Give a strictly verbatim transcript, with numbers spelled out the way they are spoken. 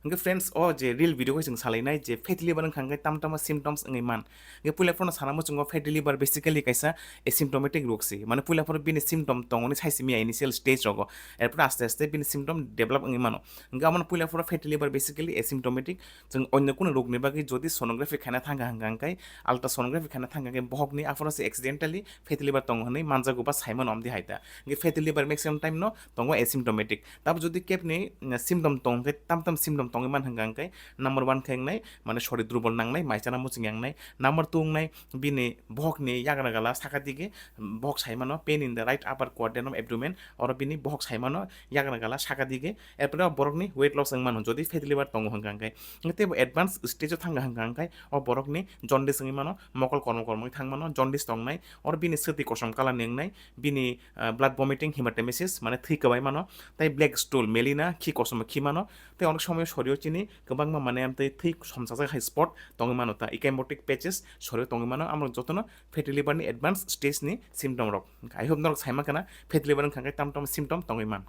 Hwnkhe friends, o je real video khe chwng salainai je fatty liver wngkha hwnkhe tam tamo symptoms wngwi man. Hwnkhe puila phano sana muchungo fatty liver basically kaisa asymptomatic rok se. Mane puila phano bini symptom tongoni saisi miya initial stage rogo. Erpore aste aste bini symptom develop wngwi mano. Hwnkhe amano puila phano fatty liver basically asymptomatic. Chwng onyo kuno rokni bagwi jodi sonography khaina thangkha hwnkha hwnkhe, ultrasonography khaina thangkha hwnkhe bohokni aphano se accidentally fatty liver tongo hwnwi manjago ba saimano amdi hai ta. Hwnkhe fatty liver maximum time no tongo asymptomatic. Tabo jodi kebni, mm, symptom tong khe tam tam symptom tongwi man hwnkha hwnkhe number one khe wngnai mane sori drubol nangnai, mai chana muchung yangnai, number two wngnai bini bohokni yagra gala saka dige, mm, bohok saimano pain in the right upper quadrant of abdomen, oro bini bohok saimano yagra gala saka dige, erpore o borokni weight loss wng mano jodi fatty liver tongo hwnkha hwnkhe. Hwnkhe teibo advance stage o thangkha hwnkha hwnkhe o borokni jaundice wngwi mano, mokol kormo kormo wngwi thang mano, jaundice tongnai, oro bini swtwi kosom colour ni wngnai, bini, ah, blood vomiting, hematemesis, mane thwi kwbai mano, tei black stool, melina, khi kosom khi mano, tei onek somoyo sorio chini kwbangma mane amtwi thwi somsajak hai spot tongwi mano ta, ecchymotic patches sorio tongwi mano, amrok jotono fatty liver ni advance stage ni symptom rok. I hope norok saima khana fatty liver wngkha khe tam tam symptom tongwi man.